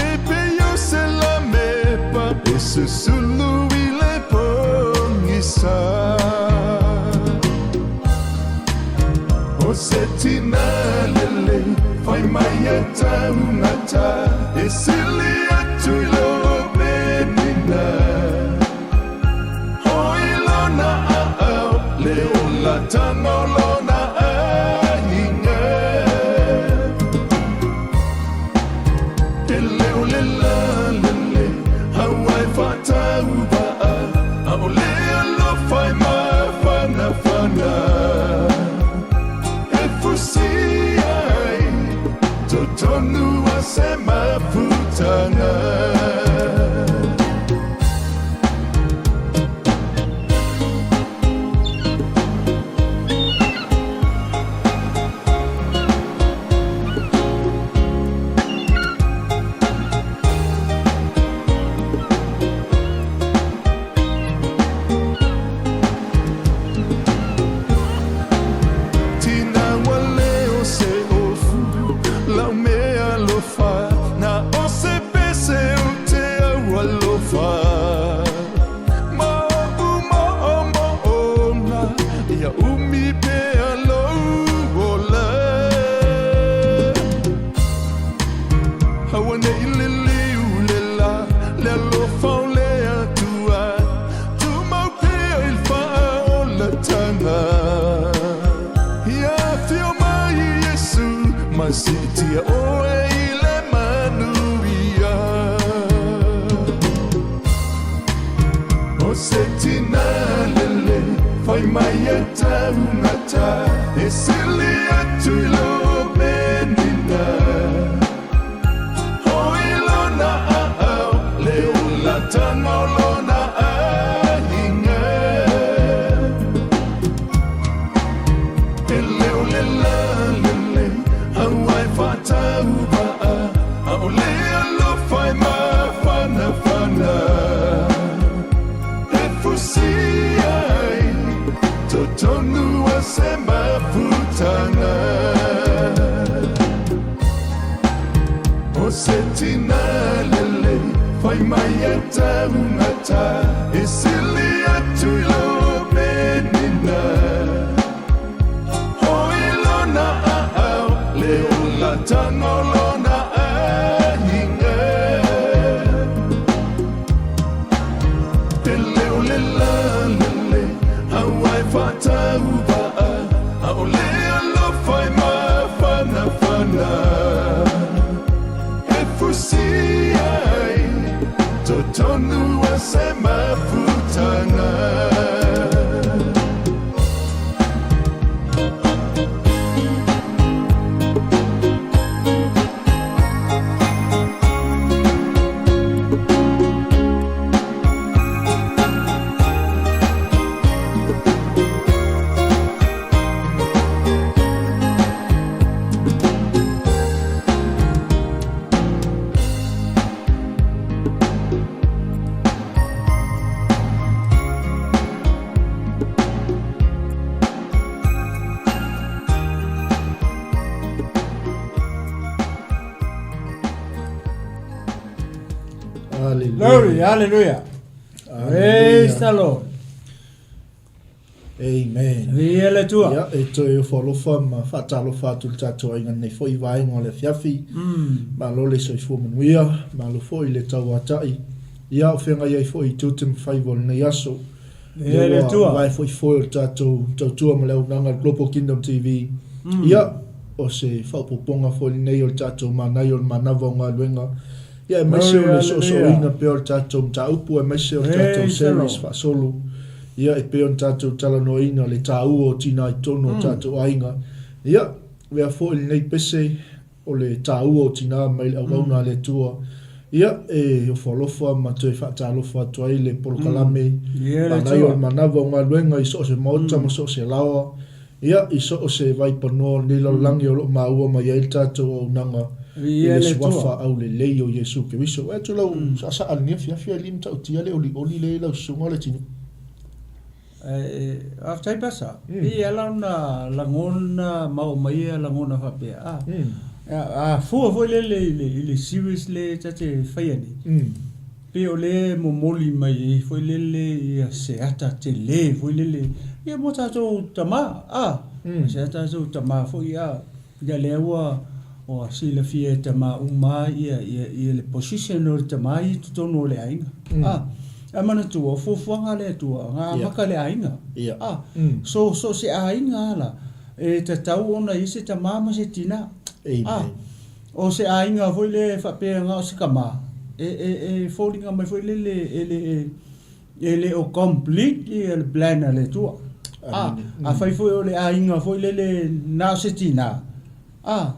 E pei o se lamepa e susulu i le pogisa. O se tina lelei fai mai e taugata e sili atu i lo Penina. Hoi lona aao le olatanga o lona aiga. E leo le lalele aua e faatauvaa, ʻaʻole alofa e mafanafana. E fusi ai totonu a se mafutaga. Tina wale o se ofu lau mea alofa na o se pese o te au alofa Ma oʻu moʻomoʻona ia ʻumi pea lou ola. Auaneʻi liliu le lā, le alofa o le Atua, tumau pea i le faaolataga. Ia afio mai Iesu, ma siitia oe i le manuia. O se tina lelei, fai mai e taugata, e sili atu i lo Penina. Hoi lona aao, le olatanga o lona aiga. E leo le lalelei, aua e faatauvaa, ʻaʻole alofa e mafanafana. E fusi ai totonu a se mafutaga. O se tina lelei, fai mai e taugata, e sili atu i lo Penina. Hoi lona aao, le olatanga o lona aiga. E leo le lalelei, aua e faatauvaa, ʻaʻole alofa e mafanafana. E fusi ai totonu a se mafutaga. Glory, hallelujah. Praise the Lord. Amen. Viia le Atua. Ia, e toe ofo alofa ma faatalofa atu i le tatou aiga nei foi i vaega o le afiafi. Malo le soifua manuia, malo foi le tauatai. Ia, o feagai ai foi i tiute ma faiva o lenei aso. Viia le Lea ua Atua. vae foi foe o le tatou tautua ma le auaunaga i le Global Kingdom TV. Ia, o se faaopoopoga foi lenei o le tatou manaia o le manava o galuega. Ia, aemaise o Glory, le soosooina hallelujah. pea o le tatou mataupu, aemaise o le tatou Praise the series Lord. faasolo. Ia, e pei ona tatou talanoaina le taua o tina i totonu o tatou aiga. Ia, avea foi lenei pese o le taua o tina mai le auauna a le Atua. Ia, e ofo alofa ma toe faatalofa atu ai le polokalame manaia o le manava o galuega i so o se maota ma so o se laoa. Ia, i so o se vaipanoa o lenei lalolagi o lo o maua mai ai le tatou auaunaga i le Suafa aulelei o Iesu Keriso. Vaai atu lau saasaa i lenei afiafi alii matautia le olioli lea i lau susuga le tino. Faafetai Pasa. Pei e ala ona lagona ma oo mai ia lagona faapea, a. A fua foi lele i le series lea ta te faia nei, pei o lea e momoli mai ai foi lele ia se ata tele foi lele ia mo tatou tama, a, se ata tatou tama foi, a, ia lea ua ua silafia e tama uma ia ia ia le position o le tama i totonu o le aiga, a. Ae manatua, o fuafuaga a le Atua, na amata le aiga, a. So, so o se aiga lava la, E tatau ona i ai se tama ma se tina. A, o se aiga foi lea e faapea na o se tama, e, e, e foliga mai foi lele e le, e le o complete ia le plan a le Atua. A, afai foi o le aiga foi lele na o se tina, a,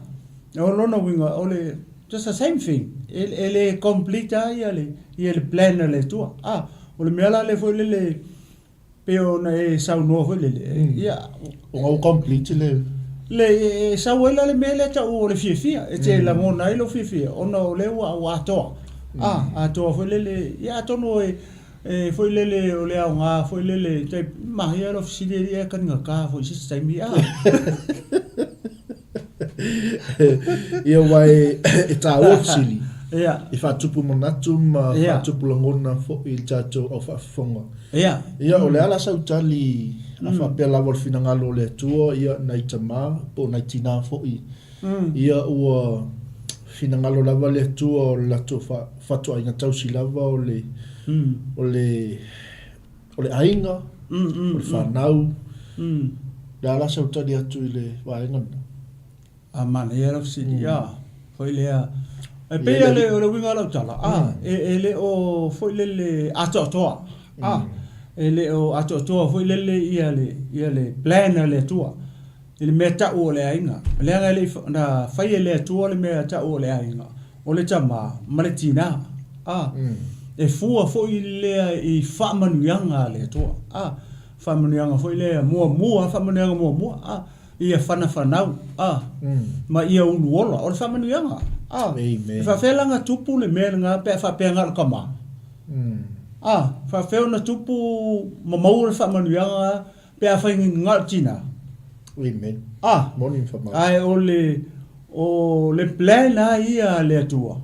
o lona uiga o le, just the same thing, e, e le complete lava ia le, ia le plan a le Atua. A, o le mea la lea foi lele, Pei ona e saunoa foi lele, ia... Ona ua complete le... Le, e sau ai la le mea lea tau o le fiafia, e te lagona ai lou fiafia, ona o lea ua atoa. A, atoa foi lele, ia atonu e foi lele o le aoga foi lele, tai manaia lau fesili e alii ae kanigata foi i se isi taimi, a. Ia aua e taua le fesili. Ia. E faatupu manatu ma faatupu lagona foi i le tatou au faafofoga. Ia. Ia, o le a la sau tali a faapea lava o le finagalo o le Atua, ia, nai tama po o nai tina foi, ia, ua finagalo lava le Atua o le latou fatuaiga tausi lava o le, o le, o le aiga, o le fanau. O le a la sau tali atu i le vaega lena? A manaia lau fesili, a, foi lea, e pei lava o le uiga o lau tala, a, e le o foi lele atoatoa, a, e le o atoatoa foi lele ia le, ia le plan a le Atua i le mea tau o le aiga. Leaga e le i, na fai e le Atua le mea tau o le aiga, o le tama ma le tina, a, e fua foi lea i faamanuiaga a le Atua, a, faamanuiaga foi lea muamua, faamanuiaga muamua, a. Ia fanafanau, a, ma ia uluola. O le faamanuiaga, a. E faafefea la ona tupu le mea lena pe a faapea na o le tama? A, faafefea ona tupu ma maua le faamanuiaga pe afai na o le tina? A, ae o le, o le plan lava ia a le Atua,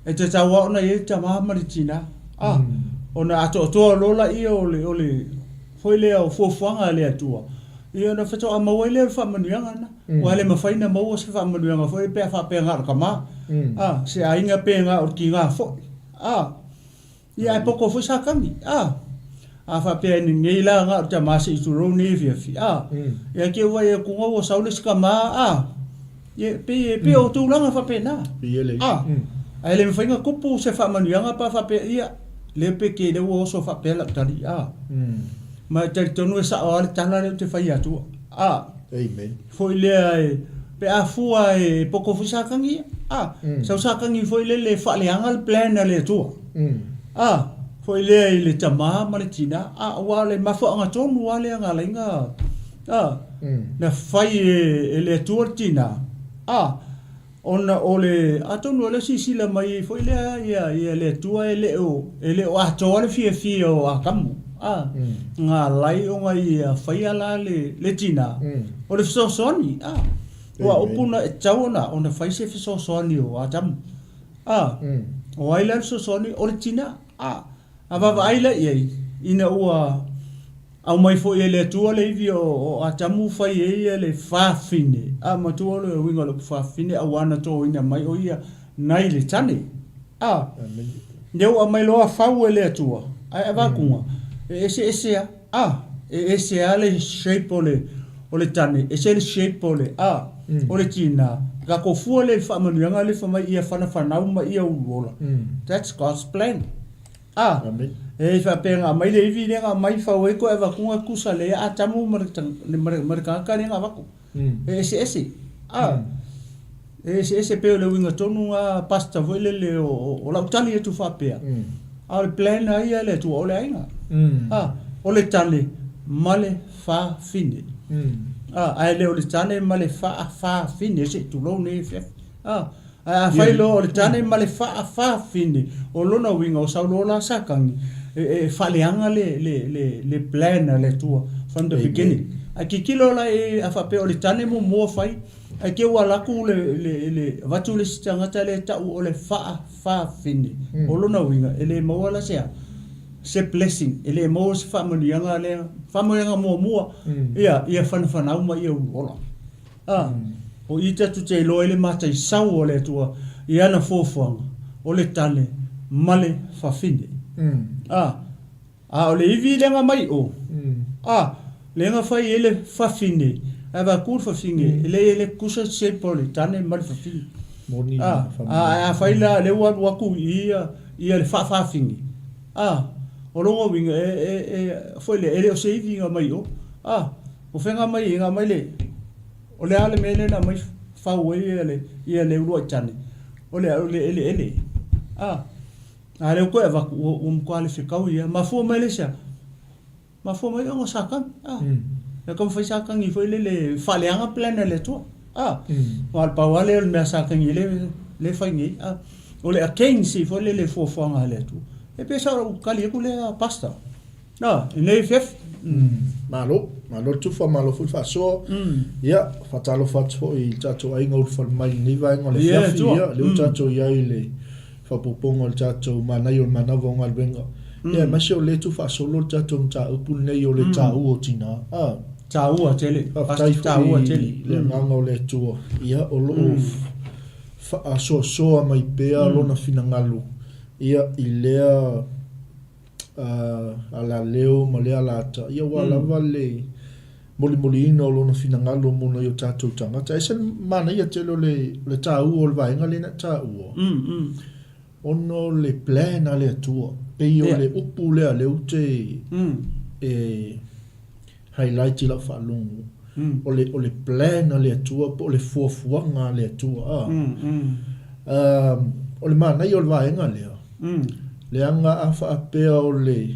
E tatau lava ona i ai le tama ma le tina, a, ona atoatoa loa laia o le, o le, foi lea o fuafuaga a le Atua, ia ona faatoa maua ai lea o le faamanuiaga lena. Aua e le mafai ona maua se faamanuiaga foi pe a faapea na o le tama, a, se aiga pe na o le tina foi, a. Ia ae poto foi Satani, a. A faapea e nei la na o le tama se i tulou nei afiafi, a. Ia te ua e atu ua sau le isi tama, a. Ia pei e pei o tulaga faapena. A. Ae le mafai ona tupu se faamanuiaga pe a faapea, ia, lea pe te lea ua oso faapea lau tali, a. Ma e talitonu e sao lava le tala lea ou te faia atua, a. Amen. Foi lea e, pe a fua e poto foi Satani ia, a. Sau Satani foi lele e faaleaga le plan a le Atua. A, foi lea i le tama ma le tina, a, aua o le mafuaaga tonu lava lea na ala ai na, a, na fai e le Atua le tina, a, ona o le, atonu o lea silasila mai ai foi lea ia, ia le Atua e le o, e le o atoa le fiafia o Atamu, a, na ala ai ona ia faia la le, le tina, o le fesoasoani, a, aua o upu na, e tatau ona, ona fai se fesoasoani o Atamu. A, o ai la le fesoasoani? O le tina. A, a vaavaai la i ai, ina ua aumai foi e le Atua le ivi o Atamu fai ai ia le fafine. A, matua o le uiga o le upu fafine, auā na toina mai o ia nai le tane. A, lea ua aumai loa fau e le Atua, ae avatuga, e eseese a. A, e ese lava le shape o le, o le tane, ese le shape o le, a, o le tina. Tatou fua lea i le faamanuiaga lea fai mai ia fanafanau ma ia uluola. That's God's plan. A, e faapea na aumai le ivi lea na aumai fau ai koe avatuga tusa lea Atamu ma le, ma le, ma le tagata lea na avatu. E eseese. A, e eseese pei o le uiga tonu lena pastor foi lele o lau tali atu faapea, a o le plan lava ia a le Atua o le aiga. A, o le tane ma le fafine. A, ae le o le tane ma le faafafine, se i tulou nei afiafi. A, ae afai loa o le tane ma le faafafine, o lona uiga o sau loa la Satani e faaleaga le plan a le Atua from the beginning. Ae tilotilo la i ai a faapea o le tane muamua fai. Ae te ua alu atu le, le, le, avatu le isi tagata lea e tau o le faafafine. O lona uiga, e le maua la se a? Se blessing, e le maua se faamanuiaga lea, faamanuiaga muamua, ia, ia fanafanau ma ia uluola. A, o i tatou te iloa ai le mataisau o le Atua i ana fuafuaga, o le tane ma le fafine. A, A o le ivi lea na mai o, a, lea na fai ai le fafine, ae vaku le fafine, e le i le tutusa shape o le tane ma le fafine. Moni A, a, ae afai la lea ua alu atu i i ia le faafafine, a, o lona uiga e, e, e, foi lea, e le o se ivi na mai o. A, o fea na aumai ai? Na aumai le, o le a le mea lea na aumai fau ai ia le, ia le uluai tane? O le, o le eleele. A. A lea ua toe avatu, ua, ua matua le fetau ia. Mafua mai le isi a? Mafua mai ona o Satani. A. Lea taumafai Satani foi lele faaleaga plan a le Atua. A. Aua o le pau lava lea o le mea a Satani lea, lea e fai nei. A. O le against foi lele fuafuaga a le Atua. E pei sa ou tali atu lea Pastor. A, i nei afiafi. Malo, malo le tufa, malo foi le faasoa. Ia, faatalofa atu foi i le tatou aiga ulufale mai i lenei vaega o le afiafi. Ia, lea ua tatou i ai i le faaopoopoga o le tatou manaia o le manava o galuega. Ia, aemaise o lea e tuufaasolo le tatou mataupu lenei o le taua o tina. A. Taua tele. Faafetai foi i le agaga o le Atua, ia, o lo o faasoasoa mai pea Lona finagalo, ia, i lea alaleo ma lea alata, ia ua lava le molimoliina o lona finagalo mo nai o tatou tagata. E ese le manaia tele o le taua o le vaega lea na e taua, ona o le plan a le Atua. Pei o le upu lea lea ou te e highlight i lau faalogo, o le, o le plan a le Atua po o le fuafuaga a le Atua. A. O le manaia o le vaega lea, leaga a faapea o le,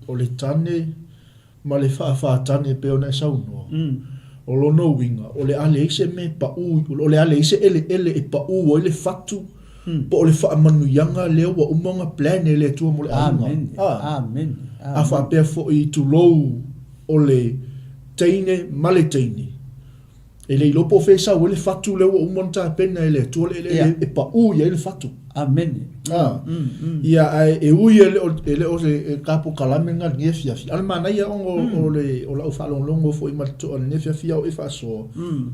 o le tane ma le faafatane e pei ona e saunoa, o lona uiga, o le a leai se mea e pau, o le a leai se eleele e pau ai le fatu, po o le faamanuiaga lea ua uma ona plan e le Atua mo le aiga. Amene. A. Amene. A faapea foi tulou o le teine ma le teine, e le iloa po o fea e sau ai le fatu lea ua uma ona tapena e le Atua le eleele e pau i ai le fatu. Amene. A. Ia, ae e ui e le o, e le o se polokalame lena i lenei afiafi, a o le manaia ona o le, o lau faalogologo foi ma le totoa i lenei afiafi a o e faasoa,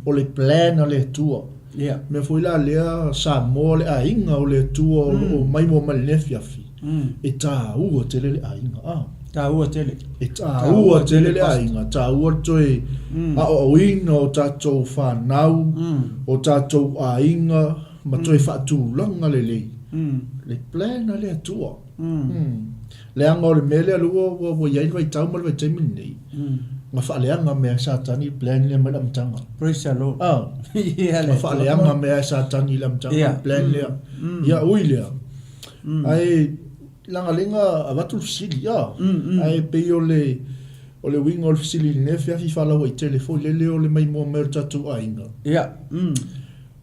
o le plan a le Atua. Ia. Mea foi la lea Samoa le aiga o le Atua o lo o maimoa mai lenei afiafi, e taua tele le aiga. A. Taua tele. E taua tele le aiga, taua le toe aoaoina o tatou fanau, o tatou aiga ma toe faatulaga lelei le plan a le Atua. Leaga o le mea lea ua ua i ai le vaitau ma le vaitaimi lenei, na faaleaga mea e Satani le plan lea mai le amataga. Praise the Lord. Ah. Ia Na faaleaga mea e Satani i le amataga le plan lea. Ia ui lea. Ae leaga lea na avatu le fesili, ah. Ae pei o le o le uiga o le fesili i lenei afiafi faalauaitele foi lele o le maimoa mai o le tatou aiga. Ia.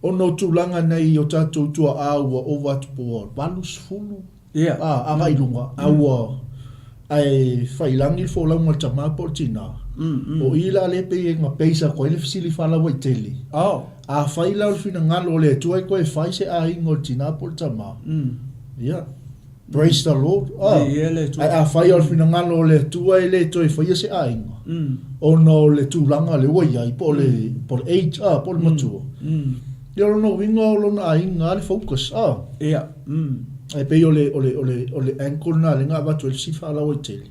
Ona o tulaga nei o tatou tuaa ua ova atu po ua 80 Ia. A, agai i luga, a ua, ae faiilagi le folauga a le tama po o le tina. O i la lea e pei e na base atu ai le fesili faalauaitele. Oh. Afai la o le finagalo o le Atua e toe fai se aiga o le tina po o le tama, ia, praise the Lord. Ah, Viia le Atua. Ae afai o le finagalo o le Atua e le toe faia se aiga, ona o le tulaga lea ua i ai, po o le, po o le age, ah, po o le matua. Ia o lona uiga o lona aiga le focus, ah. Ia. E pei o le, o le, o le, o le angle lena lea na avatu ai le fesili faalauaitele.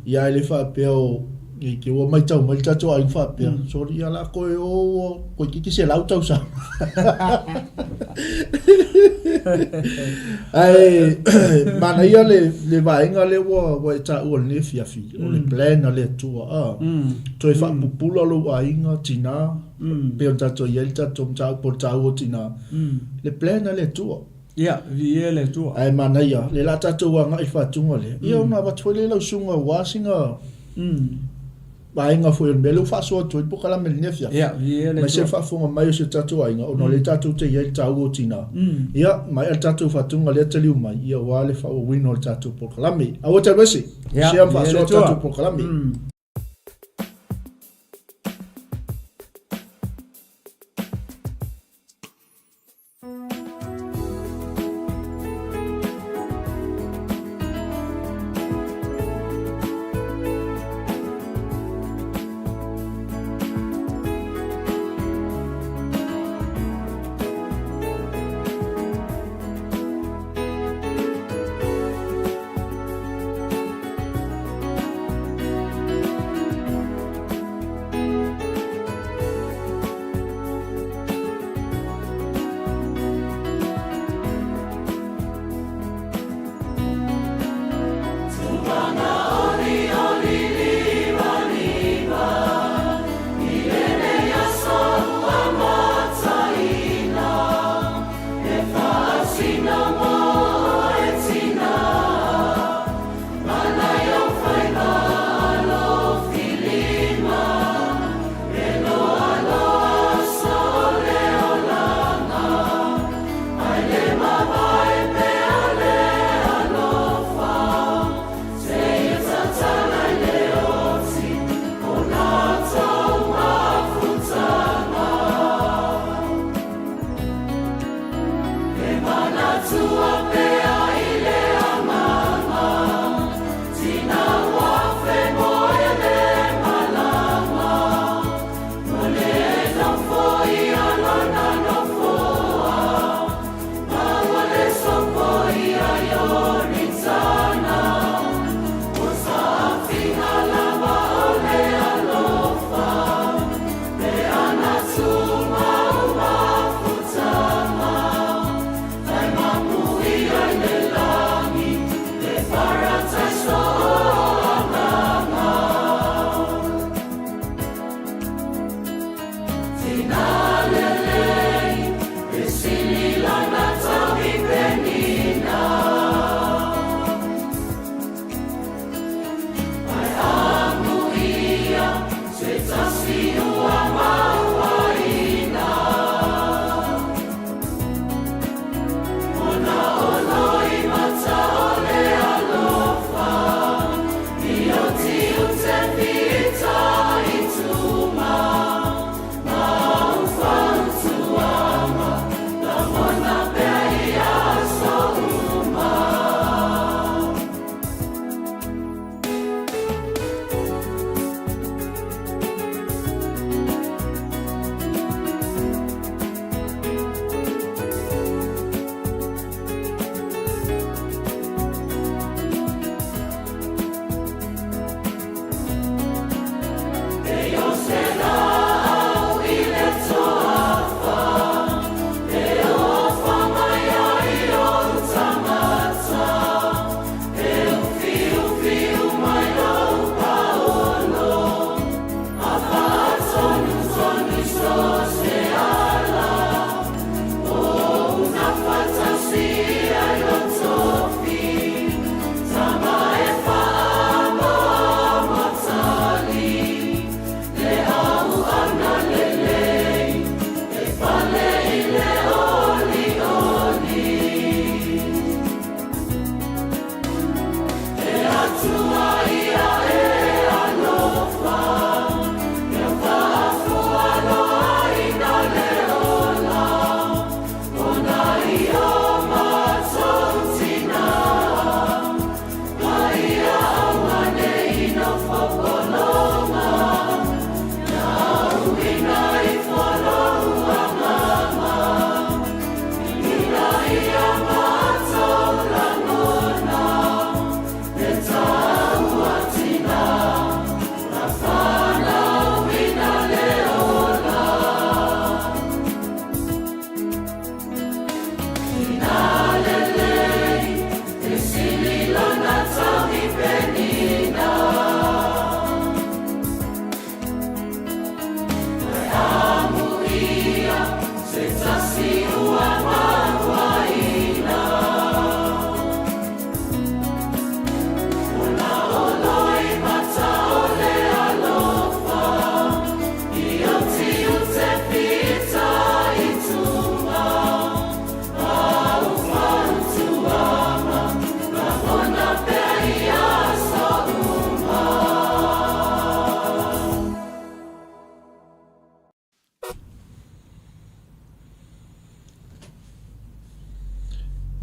Ia ae le faapea o, i te ua maitau mai le tatou aiga faapea, sorry ia la koe o ua toeitiiti 100 tausaga. Ae manaia le, le vaega lea ua, ua e taua i lenei afiafi, o le plan a le Atua, a, toe faapupula lou aiga, tina, pei ona tatou i ai le tatou mataupu o le taua o tina, le plan a le Atua. Ia, viia le Atua. Ae manaia, lea la tatou agai i le faatuga lea, ia ona avatu foi lea i lau susuga aua sina vaega foi o le mea lea ua faasoa atu ai le polokalame i lenei afiafi. Ia, viia le Atua. Aemaise le faafofoga mai o si o tatou aiga, ona o lea tatou te i ai i le taua o tina. Ia, maea le tatou faatuga lea taliu mai, ia aua le faaauauina o le tatou polokalame. Aua te alu ese, share ma Ia, viia faasoa le le Atua. tatou polokalame.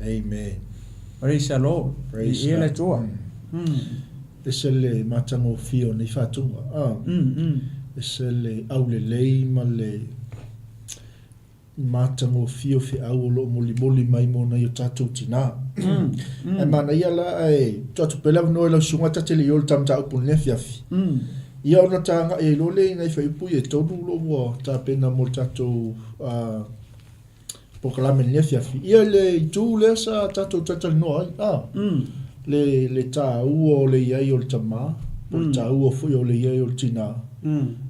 Amen. Praise the Lord. Praise Viia le God. Atua. Ese le matagofie o nei faatuga. Ah. Ese le aulelei ma le matagofie o feau o lo o molimoli mai mo nai o tatou tinā. Ae manaia la ae tuu atu pea le avanoa i lau susuga ta te le i o i le ta mataupu i lenei afiafi. Ia ona ta agai ai loa lea i nai fuaiupu ia e tolu o lo o ua tapena mo le tatou polokalame i lenei afiafi. Ia i le itu lea sa tatou talatalanoa ai, a, le, le taua o le i ai o le tama, po o le taua foi o le i ai o le tinā,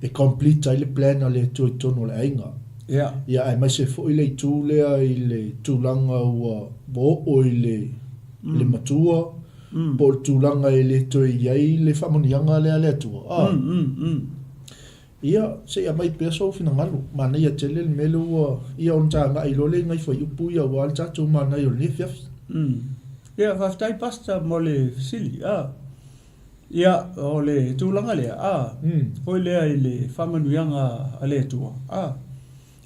e complete ai le plan a le Atua i totonu o le aiga. Ia. Ia aemaise foi le itu lea i le tulaga ua, ua oo i le, le matua, po o le tulaga e le toe i ai le faamanuiaga lea a le Atua, a. Ia, se i aumai pea sou finagalo. Manaia tele le mea lea ua, ia ona ta agai loa lea i nai fuaiupu ia aua le tatou manaia o lenei afiafi. Ia, faafetai Pastor mo le fesili. A. Ia, o le tulaga lea, a, foi lea i le faamanuiaga a le Atua, a,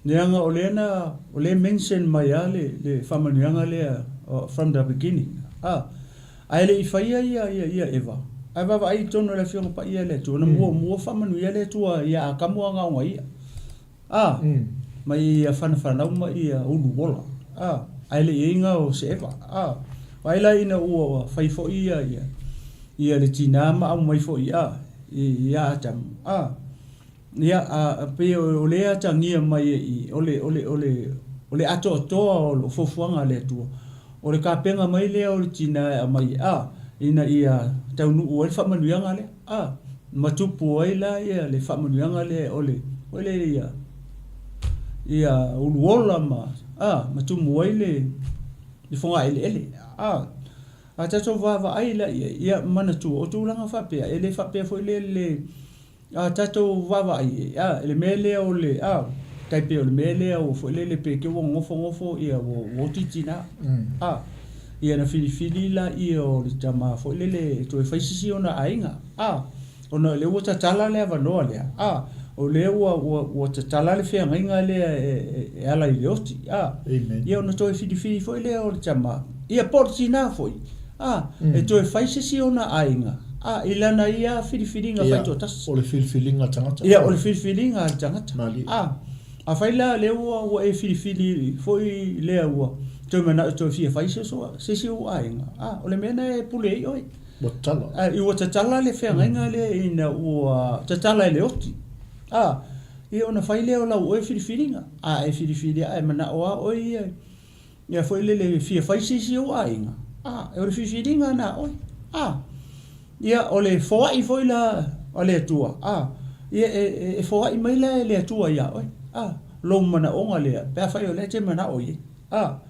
leaga o lea na, o lea e mention mai lava le, le faamanuiaga lea from the beginning, a, ae le i faia ia, ia, ia Eva, ae vaavaai i totonu o le Afioga Paia a le Atua, na muamua faamanuia le Atua ia Atamu a na ona ia. A, ma ia fanafanau ma ia ulu ola, a, ae le i ai na o se Eva, a. Vaai la ina ua fai foi ia, ia, ia le tinā ma aumai foi, a, i, ia Atamu, a. Ia, a, pei o lea e atagia mai e i, o le, o le, o le, o le atoatoa o lo fuafuaga a le Atua, o le tapena mai lea o le tinā e aumai, a, ina ia taunuu ai le faamanuiaga lea. A, ma tupu ai la ia le faamanuiaga lea o le, foi lea ia, ia uluola ma, a, ma tumu ai le, le fogaeleele. A, a tatou vaavaai la i ai, ia manatua, o tulaga faapea, e le faapea foi lea le, a tatou vaavaai i ai, a, i le mea lea o le, a, tai pei o le mea lea ua foi lele pe te ua nofonofo ia ua, ua oti tina. A, Ia ona filifili laia o le tama foi lele e toe fai se isi ona aiga, a, ona o lea ua tatala le avanoa lea, a, o lea ua, ua, ua tatala le feagaiga lea e, e, e ala i le oti, a, Amen. ia ona toe filifili foi lea o le tama, ia po o le tina foi, a, e toe fai se isi ona aiga, a, i lana ia filifiliga Ia, faitoatasi. o le filifiliga a le tagata. Ia, o le filifiliga a le tagata. Malie. A, afai la lea ua, ua e filifili foi lea ua Toe manao toe fia fai se se isi ou aiga, a, o le mea na e pule ai oe. Ua tatala. A, ua tatala le feagaiga lea ina ua tatala e le oti. A, ia ona fai lea o lau oe filifiliga. A e filifili a e manao a oe ia, ia foi lele e fia fai se isi ou aiga, a, o le filifiliga na a oe. A, ia o le foai foi la a le Atua, a, ia e, e, e foai mai la e le Atua ia oe, a, lou manaoga lea, pe afai o lea e te manao i ai. A,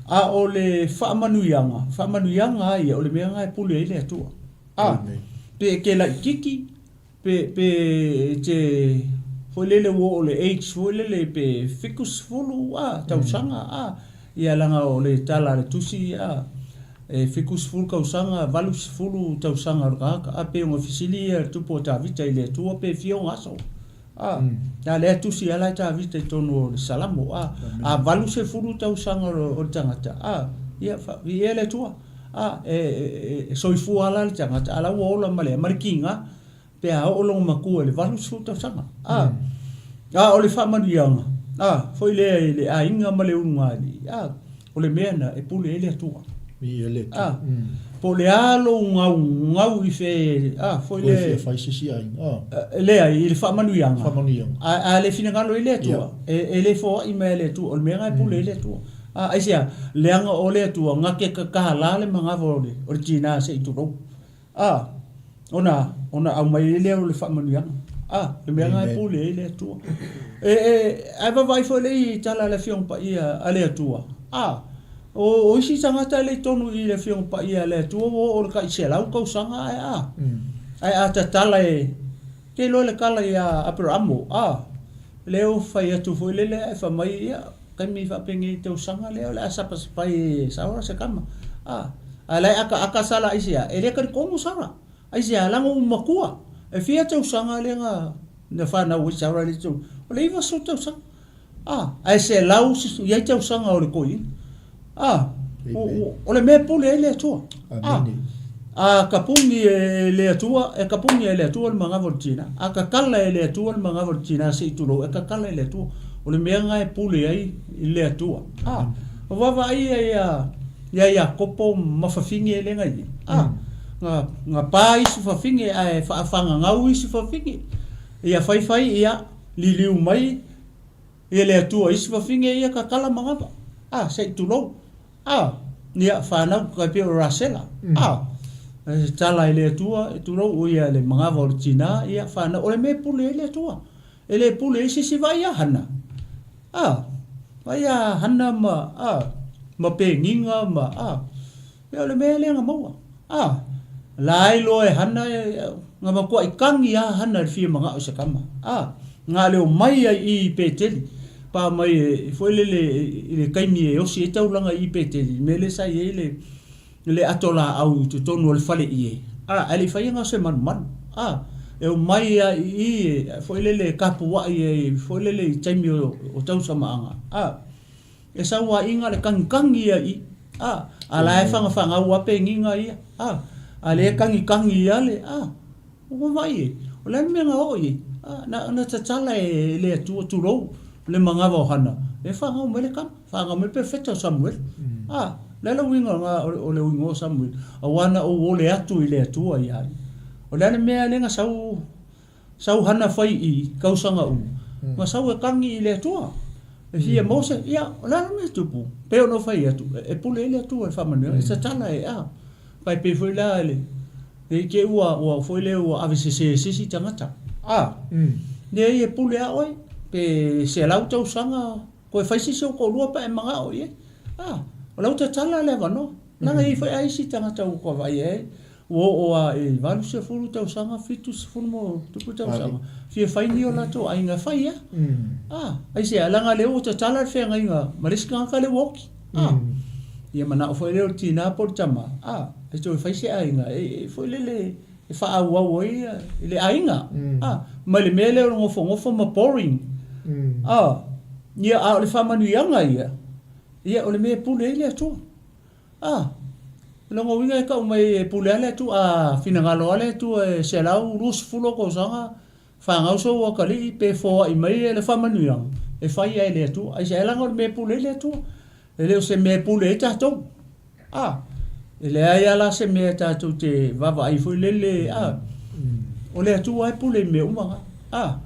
a o le faamanuiaga, faamanuiaga lava ia, o le mea lena e pule ai le Atua. A, pe e te laititi, pe, pe e te, foi lele ua oo i le age foi lele pe 70, a, tausaga, a, ia leaga o le tala a le Tusi, a, e 70 tausaga, 80 tausaga o le tagata, a, pei ona fesili ia le tupu o Tavita i le Atua pe fia ona aso. A, na lea tusi ala e Tavita i totonu o le Salamo, a, a 80 tausaga o le tagata, a, ia, viia le Atua, a, e, e, e soifua ala le tagata, a la ua ola ma le, ma le kiga, pe a oo lona matua i le 80 tausaga, a, a o le faamanuiaga, a, foi lea i le aiga ma le ulugalii, a, O le mea na e pule ai le Atua. Viia le Atua. Ah, po o le a lou gaugau i fe, ah, foi le... Koe fia fai se isi aiga. Ah. Leai, i le faamanuiaga. Faamanuiaga. A, a le finagalo ai le Atua, yeah. e, e le foai mai a le Atua, o le mea na e pule ai le Atua. Ah, aisea, leaga o le Atua, na te kakala le manava o le, o le tina se i tulou. A, ona, ona aumai ai lea o le faamanuiaga. A, le mea lena e pule ai le Atua. E, e, ae vaavaai foi lea i tala a le Afioga Paia a le Atua. A, o, o isi tagata e le i tonu i le Afioga Paia a le Atua ua oo i le tai 100 tausaga ae a. Ae a tatala e, te iloa le tala ia Aperamo, a, lea ua fai atu foi lele ae fai mai, ia, Taimi faapenei tausaga lea o le a sapasapai e Sara se tama. A, a la e akaaka Sara aisea? E le talitonu Sara. Aisea? Leaga ua matua. E fia tausaga lea na, na fanau ai Sara i le tau, o le 90 tausaga. A, ae 100 i ai tausaga o le toeaina. A, o, o le mea e pule ai le Atua. A, a tapuni e le Atua, e tapuni e le Atua le manava o le tina. A tatala e le Atua le manava o le tina se i tulou, e tatala e le Atua. O le mea lena e pule ai le Atua. A, o vaavaai ia ia ia Iakopo ma fafine lea na i ai. A, na, na pa isi fafine ae faafagagau isi fafine. Ia faifai ia liliu mai Ia le Atua isi fafine ia tatala manava, a, se i tulou, a, ia fanau tai pei o Rasela, a, e tala i le Atua, e tulou, o ia le manava o le tina, ia fanau, o le mea e pule ai le Atua, e le pule ai se isi, vaai ia Hana, a, vaai ia Hana ma, a. Ma pegiga ma, a. Ia o le mea lea na maua. A, la iloa e Hana na matuai kagi lava Hana i le fia manao i se tama. A, na le omai ai i i Peteli, pa mai e foi lele i le taimi e osi ai taulaga i i Peteli, i le mea lea sa i ai le, le ato laau i totonu o le fale ie. A, ae le i faia na o se manumanu. A, e omai lava i i e foi lele e tapuai ai foi lele i taimi o tausamaaga. A. E sauaina le kagikagi ia i, a, a la e fagafagau a pegiga ia, a, a lea e kagikagi ia le, a, ua vaai e, o le a le mea na oo i ai, a, na, na tatala e le Atua, tulou, le manava o Hana, e fagau mai le tama, fagau mai le perofeta o Samuele, a, o le a le uiga o lena, o le uiga o Samuele, aua na ou ole atu i le Atua ia ia. O le a le mea lea na sau Sau hana fai i kausaga uma, ma sau e kagi i le Atua. E fia Mose, ia, o le a le mea e tupu? Pei ona ou fai atu, e pule ai le Atua i le faamanuiaga, e tatala e, a. Pai pei foi la le, ne i te i ua, ua foi lea ua ave sese e se isi tagata, a. Leai e pule a oe, pe 100 tausaga Toe fai se isi ou toalua pe a e manao i ai. A, o la ua tatala le avanoa. Leaga e i ai foi a isi tagata ua tua vaai ai, ua oo lava i 80 tausaga, 70 ma ona tupu tausaga, fia fai ni o latou aiga e fai lava. A, aisea? Leaga o lea ua tatala le feagaiga ma le isi tagata lea ua oti. A, ia manao foi lea o le tina po o le tama, a, e toe fai se aiga e foi lele e faaauau ai le aiga a mai le mea lea o le nofonofo ma boring a ia a o le faamanuiaga ia ia o le mea e pule ai le Atua a o lona uiga e tau mai e pule a le Atua a finagalo a le Atua e 120 o tausaga fanau sou atalii pe foai mai le faamanuiaga e fai a e le Atua aisea leaga o le mea e pule ai le Atua e le o se mea e pule ai tatou. A, e leai lava la se mea tatou te vaavaai foi lele, a, o le Atua lava e pule i mea uma na. A,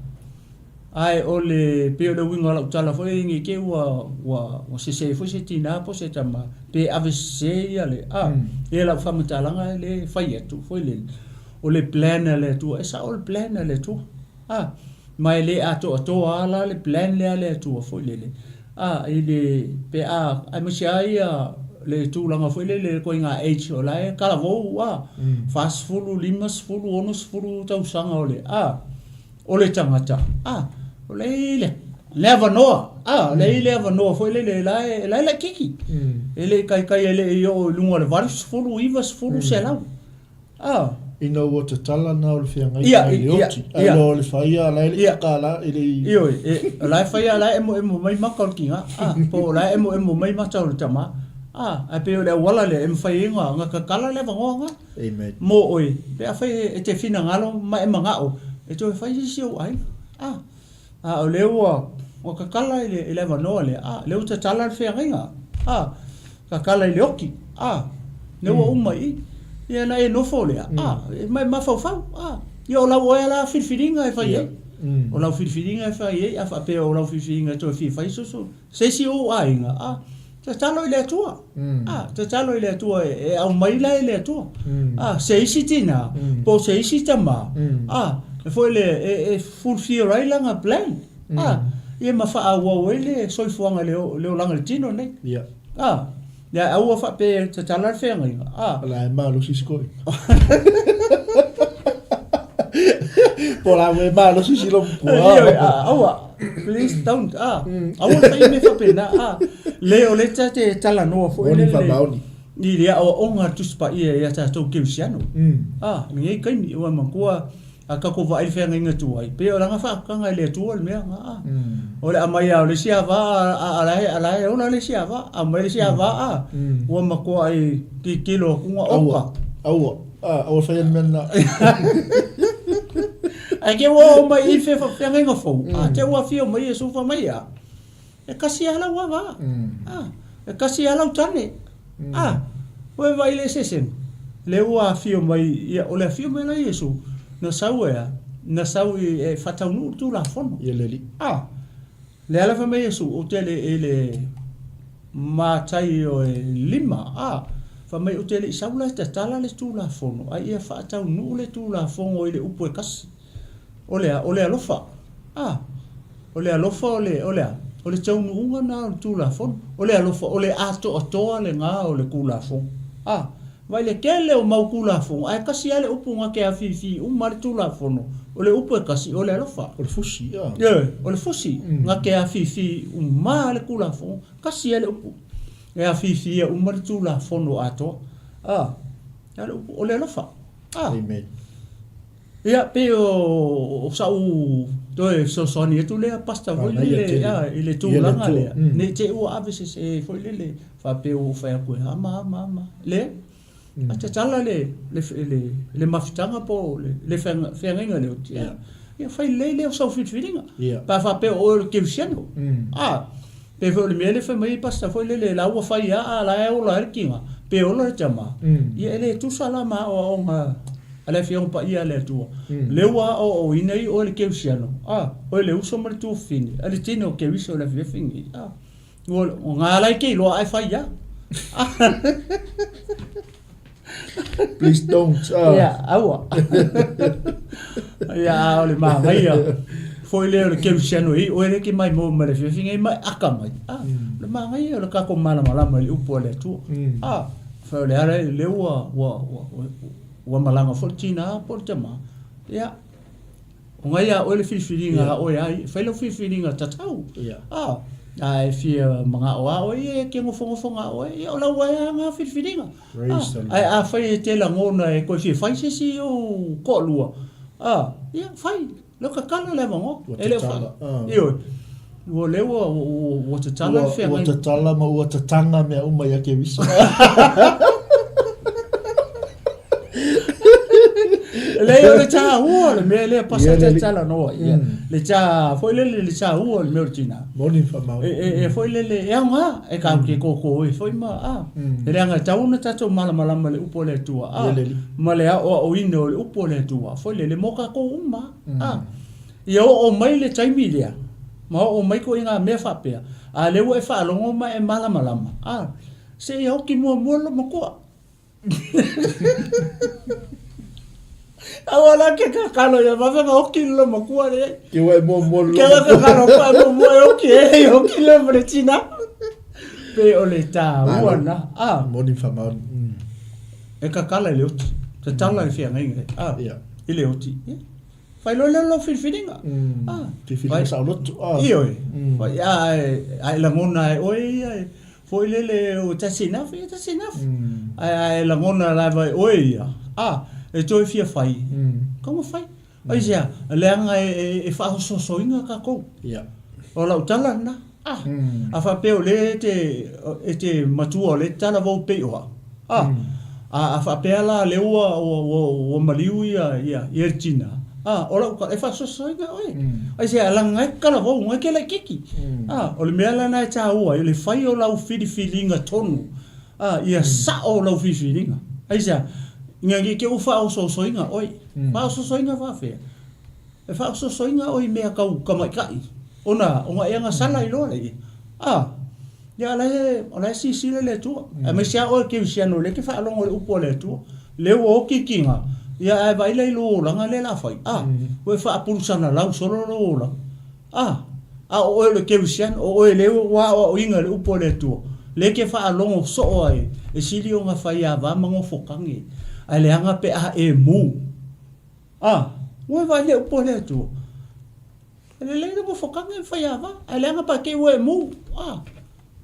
ae o le, pei o le uiga o lau tala foi ne i te i ua, ua, ua sese foi se tina po o se tama, pe ave sese ia le, a, ia lau faamatalaga lea e fai atu foi lele, o le plan a le Atua, e sao le plan a le Atua. A, ma e le atoatoa lava la le plan lea a le Atua foi lele, A, i le, pe a, aemaise lava ia le tulaga foi lele le ituaiga age o la e talavou a, 40, 50, 60 tausaga o le, a, o le tagata, a, o la e i ai le, le avanoa, a, o la e i ai le avanoa foi lele la e, la e laitiiti. E le i taitai e le i oo i luga o le 80, 90, 100. A. Ina ua tatala na o le feagaiga i le oti, ae loa o le faia la e le i tatala, e le i. Ioe, e, o la e faia la e emoemo mai mata o le tina, a, po o la e emoemo mai mata o le tama, a, ae pei o le auala lea e mafai ai ona, ona tatala le avanoa na. Amen. Mo oe, pe afai e te finagalo ma e manao e toe fai se isi ou aiga, a. A o lea ua, ua tatala i le, i le avanoa lea, a, lea ua tatala le feagaiga, a, tatala i le oti, a, lea ua uma i i. Ia na e nofo lea, a, ma e mafaufau, a, ia o lau oe la filifiliga e fai ai. O lau filifiliga e fai ai, a faapea o lau filifiliga e toe fia fai so, se isi ou aiga, a, Tatalo i le Atua. A, tatalo i le Atua e aumai la e le Atua. A, se isi tina, po o se isi tama, a, e foi le, e, e fulfill ai lana plan. A, ia ma faaauau ai le soifuaga i le, le olaga i le tino nei. Ia. A, ia aua faapea e tatala le feagaiga. A. O la e malosi si koe. Po la e malosi si lo kua. Aua. Please don't. Ah, aua le fai mea faapena. Ah, le o le ta te talanoa foi le. Moni faamaoni. I le aoaoga a le Tusi Paia ia tatou Kerisiano. Ah, lenei taimi, ua manatua a tatou vaai i le feagaiga tuai, pei o lana faatatauga e le Atua le mea na. Ah, o le aumai lava o le isi ava, a la e, a la e ola le isi ava, aumai le isi ava, ah, ua matuai tilotilo atu na oka. Aua, aua. Ah, aua fai le mea lena. Ae te ua oo mai i feagaiga fou, a te ua afio mai Iesu fai mai ia, e kasi lava lau ava, a, e kasi lava lau tane, a, ua e vaai i le eseesega, lea ua afio mai, ia, o le afio mai la Iesu, na sau e a? Na sau i, e faataunuu le Tulafono. Ia le Alii. A, Le ala fai mai Iesu, Ou te le i le Mataio e lima, a, fai mai ou te le i sau la e tatala le Tulafono, a ia faataunuu le Tulafono i le upu e kasi. O le a? O le alofa. A, o le alofa o le, o le a? O le taunuuga lena o le Tulafono, o le alofa, o le atoatoa lena o le Tulafono. A, vaai le tele o mau Tulafono, ae tasi lava le upu na te afifi uma ai le Tulafono, o le upu e tasi, o le alofa. O le fusi, a. Ioe, o le fusi na te afifi uma ai le Tulafono, tasi lava le upu e afifia uma le Tulafono atoa. A, le upu, o le alofa. A. Amen. Ia, pei o sa'u toe fesoasoani atu lea Pastor foi lele i le tulaga lea, ne i te i ua ave sese foi lele faapea ua ou fai atu e ama, ama, ama. Leai. A tatala le le mafutaga po o le feagaiga i le oti, ia fai lelei lea o sau filifiliga. Pe a faapea o oe o le kerisiano. A, pei foi o le mea lea e fai mai ai Pastor foi lele, la ua fai lava a o la e ola ai le tiga, pe ola le tama, ia e le tusa la ma aoaoga a le Afioga Paia a le Atua, lea ua aoaoina ai oe le kerisiano, a, oe le uso ma le tuafafine, a le tino o Keriso i le afiafi lenei, a, ua, o ga la e te iloa ae fai lava. Please don't. Ia, aua. Ia, a o le manaia foi lea o le kerisiano e i oe lea e te maimoa mai le afiafi lenei ma e aka mai. A, o le manaia o le tatou malamalama i le upu a le Atua. A, fai o le ala lea ua, ua, ua, Ua malaga foi le tina po o le tama, ia, o ngai a oe le filifiliga a oe ai, fai lau filifiliga tatau. A, a e fia manao a oe ia e te nofonofo ga oe, ia o lau ae a nga filifiliga. A, ae afai e te lagona e toe fia fai se isi ou toalua, a, ia, fai. Leo tatala le avanoa. Ua tatala. Ioe. Ua lea ua, ua, ua tatala le feagaiga. Ua tatala ma ua tatanga mea uma ia Keriso. Leai o le taua o le mea lea pasa talanoa ia. Le ta foi lele le taua o le mea o le tina. Moni faamaoni. E foi lele e aoga e tatou te koko ai foi ma a. E leaga e tatau ona tatou malamalama i le upu a le Atua a. Ma le aoaoina o le upu a le Atua foi lele mo tatou uma a. Ia oo mai le taimi lea ma oo mai ituaiga mea faapea, a lea ua e faalogo ma e malamalama a, se i oti muamua lou matua. Aua la ke kakalo ia vave na oki le matua le. Ke ua e muamua le. Ke ua kakalo pa muamua e oki e oki le ma le tina. Pe o le taua na. Ah. Moni whamaoni. E kakala i le oti. Tatala i feagaiga. Ah. I le oti. Yeah. Fai loa lea o lau filifiliga. Ah. Filifiliga saoloto. Ah. Ioe. Fai a e lagona e oe ia e foi lele o that's enough, yeah, that's enough. Ae a e lagona lava e oe ia, ah, e toe fia fai, kau ma fai. Aisea, leaga e faaososoina tatou. O lau tala lena. Ah, a faapea o lea e te matua o lea e te talavou pei o au. Ah, a faapea la lea ua maliu ia le tina, ah, o lau tala, e faasoasoaina oe. Aisea, leaga e talavou, e te laitiiti. Ah, o le mea la lena e taua ai, o le fai o lau filifiliga tonu, ah, ia sao lau filifiliga. Aisea, ina ne i te i ua faaosoasoaina oe. Faaosoasoaina faapefea? E faaosoasoaina oe i mea tau tamaitai, ona, ona e agasala ai loa lea. A, ia o la e, o la e silasila le Atua. Aemaise lava oe kerisiano o lea e te faalogo i le upu a le Atua, lea ua oti tiga, ia ae vaai la i lou olaga lea o le a fai. A, ua e faapulusalalau solo lou olaga. A, a o oe o le kerisiano, o oe lea ua aoaoina i le upu a le Atua, lea e te faalogo soo ai, e sili ona faiava ma nofotage, ae leaga pe a e mu. A, ua e vaai le upu a le Atua. E lelei le nofotaga e faiava, ae leaga pa te i ua e mu. A,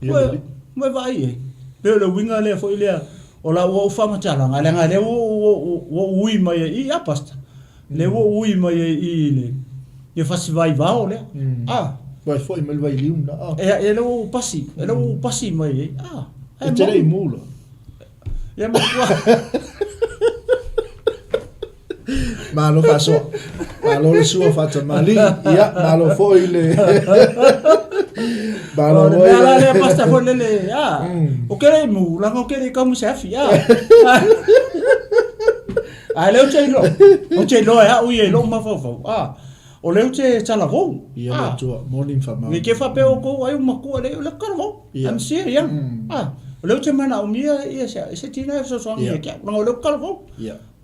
ua e, ua e vaai i ai. Pei o le uiga lea foi lea o lau au faamatalaga, leaga lea ua, ua, ua ou ui mai ai i, a Pastor, lea ua ou ui mai ai i le, le fasi vaivao lea. A. Ua e foi mai le vailiu lena, a. E, e lea ua ou pasi, e lea ua ou pasi mai ai, a. E te le i mu la. Ia matua. Malo faasoa. Malo le sua faatamalii. Ia, malo foi le... Malo foi. Le mea la lea pasta foi lele, a. O ke le mu, leaga o ke le kau ma se afi, a. A lea ou te iloa, ou te iloa e au ia i lou mafaufau, a. O lea ou te talavou. Ia le Atua, moni ma faamaoni. Ne i te faapea outou ai ua matua lea, o lea ou te talavou. I'm still young. A, o lea ou te manaomia ia se tina e fesoasoani ia te au, leaga o lea ou te talavou.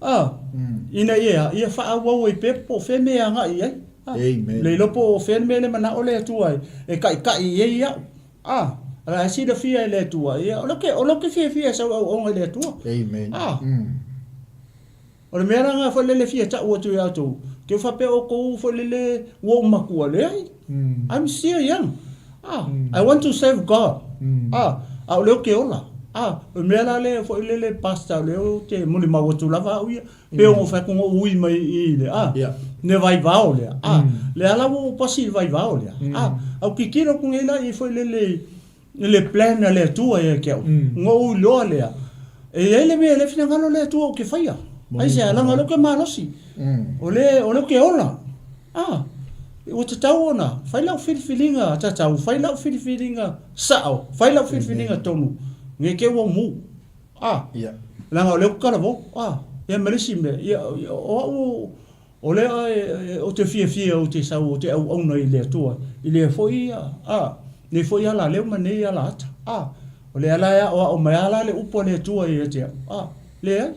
A, ina ia, ia faaauau ai pea po o fea mea e agai i ai. A, le iloa po o fea le mea le manao le Atua e taitai i ai au. A, o la e silafia e le Atua, ia, o lea o lea ou te fiafia e sau auauna i le Atua. Amen. A. O le mea la lena foi lele e fia tau atu ia outou, te faapea outou foi lele ua ou matua, leai. I'm still young. Ah, I want to serve God. Ah, a o lea ou te ola. Ah, o le mea la lea foi lele pastor, o lea ou te molimau atu lava au ia, pe ono fai atu ona ou ui mai i le, ah, le vaivao lea. Ah, lea la ua ou pasi i le vaivao lea. Ah, a ou tilotilo atu nei la i foi lele i I le plan a le Atua ia te au, ona ou iloa lea, e i ai le mea e le finagalo le Atua ou te faia. Aisea, leaga o lea ou te malosi, o lea, o lea ou te ola. A, ua tatau ona fai lau filifiliga tatau, fai lau filifiliga sao, fai lau filifiliga tonu, ne i te i ua mu. A, leaga o lea ou te talavou. A, ia ma le isi mea, ia, o au, O lea ou te fiafia ou te sau ou te auauna i le Atua i lea foi a, nei foi ala leo ma nei ala ata. A, o lea la e aoao mai a la le upu a le Atua ia te au. A, leai.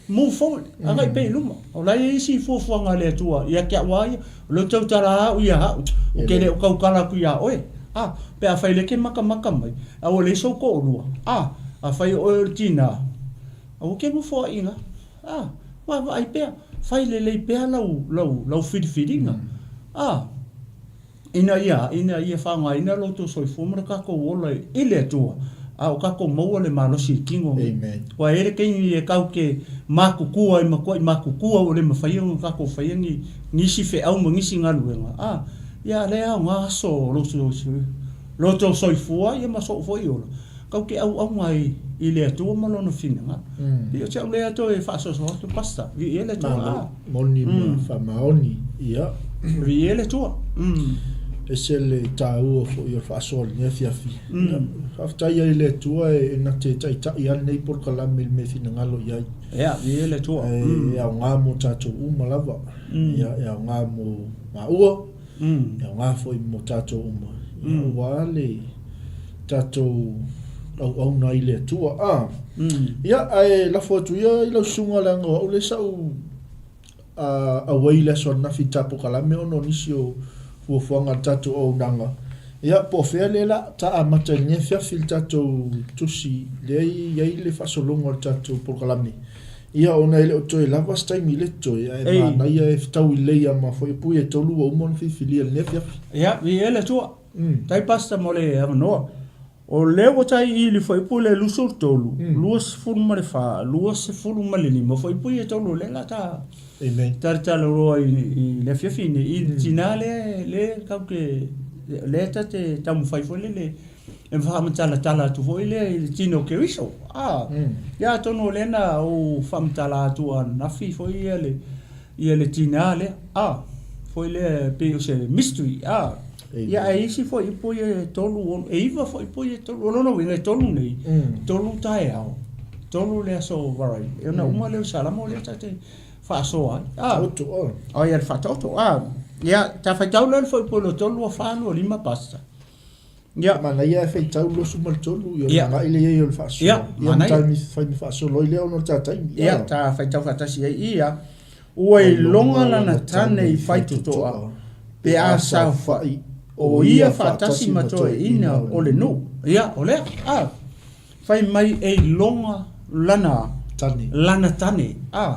Move forward, agai pea i luma. O la e i ai isi fuafuaga a le Atua ia te au a ia, o lea ou te tautala a au ia au, ou te le o tautala atu ia oe. A, pe afai lea e te matamata mai, a ua leai sou toalua. A, afai o oe o le tina, aua te nofo ai i ina. A, vaavaai pea, fai lelei pea lau, lau, lau filifiliga. A, ina ia, ina ia faaaogaina lo outou soifua ma lo tatou ola i le Atua, a o tatou maua le malosi i tino nei. Amen. Aua e i ai le taimi e tatou te matutua ai, matuai matutua ua le mafai ona tatou faia ni, nisi feau ma nisi galuega, a, ia a lea e aoga aso o lo, lo outou soifua ia ma sou foi ola. Kau te auauna ai i le Atua ma Lona finagalo. Pei o si au lea toe faasoasoa atu, Pastor, viia le Atua. Malo, moni ma faamaoni, ia. Viia le Atua. Ese le taua foi o le faasoa i lenei afiafi. Ia, faafetai ai i le Atua e na te taitai lava lenei polokalame i le mea e finagalo i ai. Ia, viia le Atua. E aoga mo tatou uma lava. Ia, e aoga mo maua. E aoga foi mo tatou uma, ia aua le tatou auauna i le Atua. A, ia, ae lafo atu ia i lau susuga leaga o au lea sa ou auai i le aso ananafi i le tapokalame ona o nisi o fuafuaga a le tatou auaunaga. Ia, po o fea lea la ta amata i lenei afiafi i le tatou tusi lea e i ai le faasologa o le tatou polokalame. Ia ona e le o toe lava se taimi i le totoe, ae Ei. manaia e fetau lelei a ma fuaiupu ia e tolu ua uma ona filifilia i lenei afiafi. Ia, viia le Atua. Tai Pastor mo le avanoa. O lea ua tai i le fuaiupu le 23, 24, 25 fuaiupu ia e tolu o lea la ta Amen. talatala i, i le afiafi nei, i le tina lea, lea tau te, lea ta te taumafai foi lele e faamatalatala atu foi lea i le tino o Keriso. A, ia atonu o lea na ou faamatala atu ananafi foi ia le, ia le tina lea. A, foi lea pei o se mystery. A, ia ae isi foi upu ia e tolu, e iva foi upu ia e tolu. O lona uiga e tolu nei, tolu taeao, tolu le aso Varai. E ona uma lea o Salamo lea ta te faasoa ai. A, Taoto, a. O ia le faataoto. A, ia ta faitau lea le foi upu e 23, 24, 25 Pastor. Ia. Manaia e faitau 23, ia ona agai lea i ai o le faasoa. Ia, Ia ma taimi fai ma faasolo ai lea ona o le ta taimi. Ia, ta faitau faatasi ai ia, Ua iloga lana tane i Faitotoa pe a saofai o ia faatasi ma toeaiina o le nuu. Ia, o lea, a, fai mai e iloga lana Tane. lana tane, a,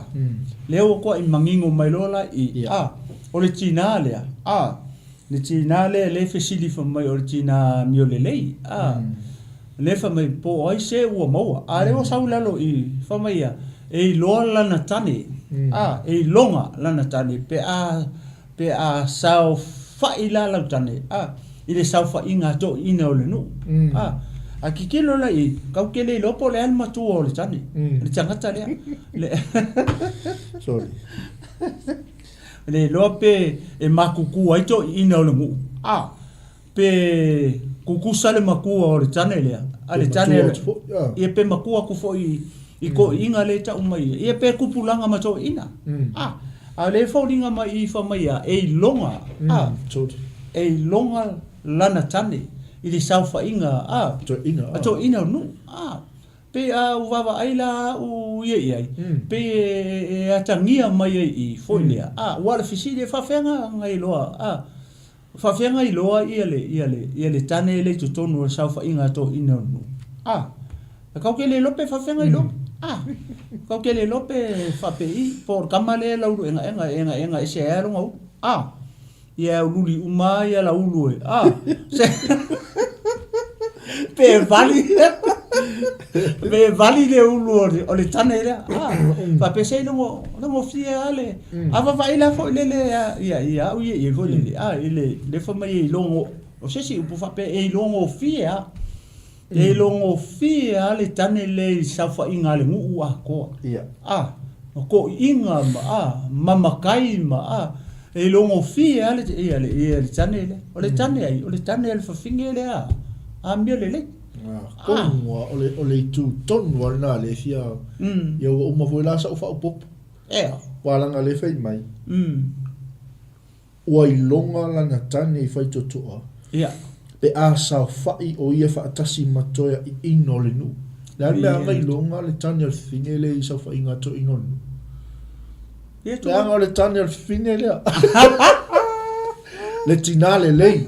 lea ua koaʻi manino mai loa la i, a, o le tinā lea, a, Le tinā lea lea e fesili fai mai o le tinā amio lelei, a, lea fai mai po o ai se ua maua. A lea ua sau i lalo i, fai mai ia, e iloa lana tane, a, e iloga lana tane pe a, pe a saofai la lau tane, a, i le saofaiga a toeaiina o le nuu. A, a tilotilo la i, kau te le iloa po o le a le matua o le tane, le tagata lea. Le Sorry. Le iloa pe e makuku ai toeaiina o le nuu, a, pe kukusa le makua o le tane lea, a le tane Pe matua atu foi, a. Ia pe makua atu foi i toeaiina lea e tau mai ia, ia pe tupulaga ma toeaiina, a. A o lea e foliga mai i fai mai ia, e iloga, a, e iloga lana tane i le saofaiga, a, Toeaiina, a toeaiina o le nuu, a. Pei a ou vaavaai la au ia i ai, pei e atagia mai ai i i foi lea, a, ua o le fesili, e faafefea ona iloa, a, faafefea ona iloa ia le, ia le, ia le tane lea i totonu o le saofaiga a toeaiina o le nuu? A, e tatou te le iloa pe faafefea ona iloa, a, tatou te le iloa pe faapei, po o le tama lea e laulu egaega, e egaega ese ai lava lona ulu, a. Ia e aululi uma lava ia lau ulu e. Ah, se pe vali pe vali le ulu o le, o le tane lea. Ah, faapea se ilogo gofie lava le a vaavaai la foi lele ia ia au ia ia foi lele. Ah, i le le fai mai e ilogo o se isi upu faapea e ilogofie lava. E ilogofie lava le tane lea i saofaiga a le nuu atoa. Ia. A, ma toiiga ma, a, ma matai ma, a, e ilogofie lava le, ia, le, ia, le tane lea. O le tane ai? O le tane a le fafine lea a amio lelei. A, tonu lava, o le, o le itu tonu lava lena lea e fia, ia ua uma foi la sau faaopoopo. Ea. Aua leaga o lea e fai mai. Ua iloga lana tane i faitotoa. Ia. Pe a saofai o ia faatasi ma toe aʻiʻino o le nuu. Le a le mea aga iloga le tane o le fafine lea i saofaiga a toeaina o le nuu? Ia Leaga o le tane o le fafine lea. Le tinā lelei.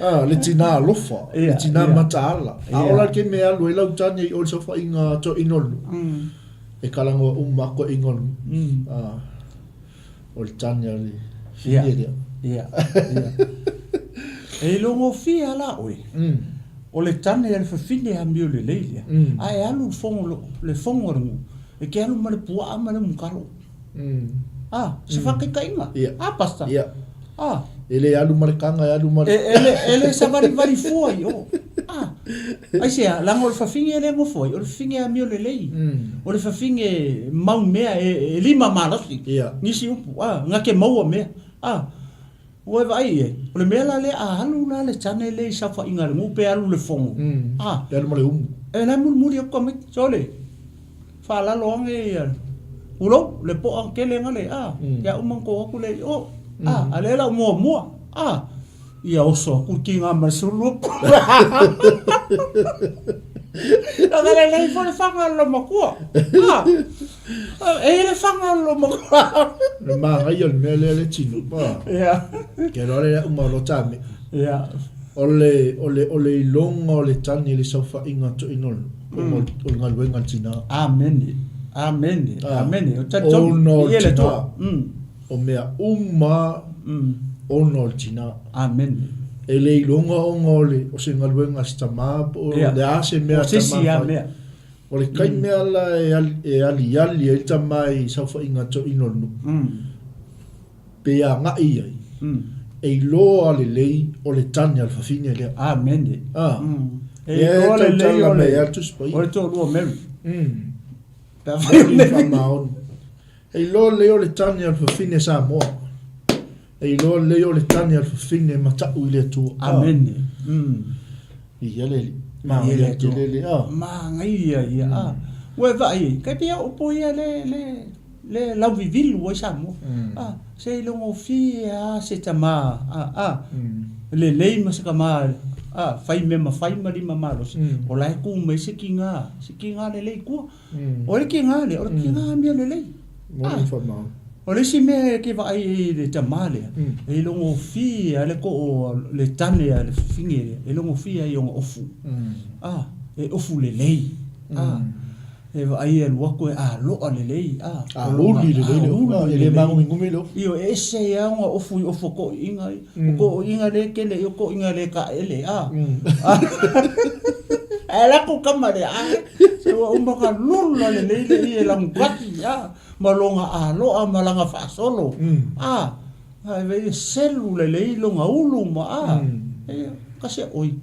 Ah, le tinā alofa. Le tinā mataala. A ola ke mea alu ai lau tane i o le saofaiga a toeaina o le nuu. E kalagoa uma a toeaina o le nuu. Ah. O le tane a le fine lea. Ia, ia. E ilogofie lava la oe, o le tane a le fafine amio lelei lea, a e alu i le fono, le fono a le nuu, e te alu ma le puaa ma le umukalo. A, se faataitaiga. A, Pastor? Ia. A. E le alu ma le kaga, e alu ma le... E, e, e le savalivali fua i o. A, aisea, leaga o le fafine lea e nofo ai, o le fafine amio lelei. O le fafine mau mea e, e lima malosi. Ia. Nisi upu, a, na te maua mea. A, ua e vaai i ai, o le mea la lea a alu la le tane lea i saofaiga a le nuu pe alu i le fono. A. Pe alu ma le umu. E la e mulimuli atu tamaiti, sole, faalalo ane ia, tulou, le poa tele gale, a, ia uma ona tou atu lea i o, a, a lea la o muamua, a, Ia oso aku tiga ma le sulu aku. Leaga e lelei foi le faga o le loomatua. Ah, e i ai le faga o le loomatua. Le manaia o le mea lea le tino. Pa. Ia. Ke loa le uma o lo tame. Ia. O le, o le, o le iloga o le tani i le saofaiga toeaina o le, o le galuega a le tina. Amene. Amene. Amene. O talitonu. Ona o le tina. O mea uma ona o le tina. Amene. E le iloga ona o le o se galuega a se tama po o le a se mea a tama fai. O le kai mea la e e aliali ai le tama i saofaiga toeaina o le nuu, pe agai ai, e iloa lelei o le tane a le fafine lea. Amene. E iloa lelei o le o le toalua o Mary. Pe afai o Mary. Faamaoni. E iloa lelei o le tane a le fafine Samoa. E iloa lelei o le tane a le fafine mata'u i le Atua. Amene. Ia le Alii. Manaia tele le a. Manaia ia a. Ua e vaai ai, kai pei a upu ia le le le lauvivilu ai Samoa. A, se ilogofie a se tama a a lelei ma se tama a fai mea mafai ma lima malosi, o la e tu mai se tiga, se tiga lelei i tua. O le tiga lea, o le tiga mea lelei. Ah, o le isi mea e te vaai i le tama lea, e ilogofie lava le too le tane a le fafine lea, e ilogofie ai i ona ofu. Ah, e ofu lelei. Ah, e vaai e alu atu e aloa lelei. Ah, a uli lelei le ofu. E le māgumigomi le ofu. Ioe, e ese ai lava ona ofu i ofu a toeaiina ia. O toeaiina lea e tele i o toeaiina le taele. Ah. Ae alu atu tama lea, a, se ua uma ona lula lelei le ie lanugati, a, ma lona aloa ma lana faasolo, a, a e vei e selu lelei lona ulu ma, a, e, kasi a oi,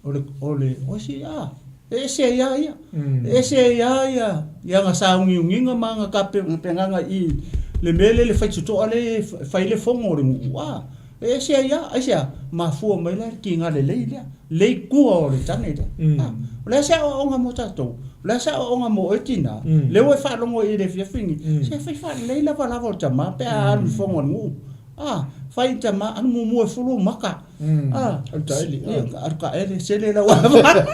o le, o le, o isi, a, e ese ai lava ia, e ese ai lava ia, i ana sauniuniga ma ana tapenapenaga i le mea lea le faitotoa lea e fai ai le fono o le nuu, a. E ese ai lava, aisea? Mafua mai la le tiga lelei lea, lei tua o le tane lea. A, o le a se aoaoga mo tatou? O le a se aoaoga mo oe tina? Lea ua e faalogo i le afiafi nei, se fai faalelei lavalava o le tama pe a alu i fono a le nuu. A, fai i le tama, alu muamua e fulu ou maka. A, Alu taele, a. Alu taele, sele lau ava.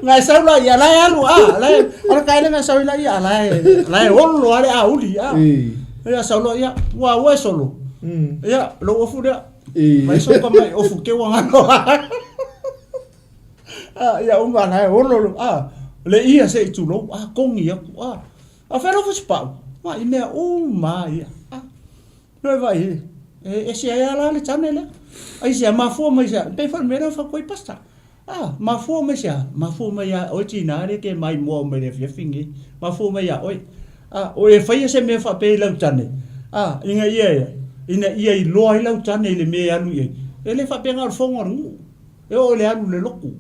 Ngai sau la ia la e alu a la e ala ka ele ngai sau la ia la e la e olo ale a uli a. Ia sau lo ia ua ua solo. Ia lo ofu lea. Mai so ka mai ofu ke ua ngano. A ia uma la e olo lo a le ia se i tulou a kongi aku a. A whero fu spau. Ma i mea uma ia. A Noi vai e ese ai ala le tane lea. Ai se mafua mai se pe foi mea lea fa koi pasta. Ah, mafua mai se mafua mai ia oi tina le ke mai mua mai le fiafi ngi. Mafua mai ia oi. Ah, o e faia se mea fa pe lau tane. Ah, inga ia ia. Ina ia i loa i lau tane i le mea e alu i ai. E le fa pe ngā fonga o le ngu. E o le alu le loku.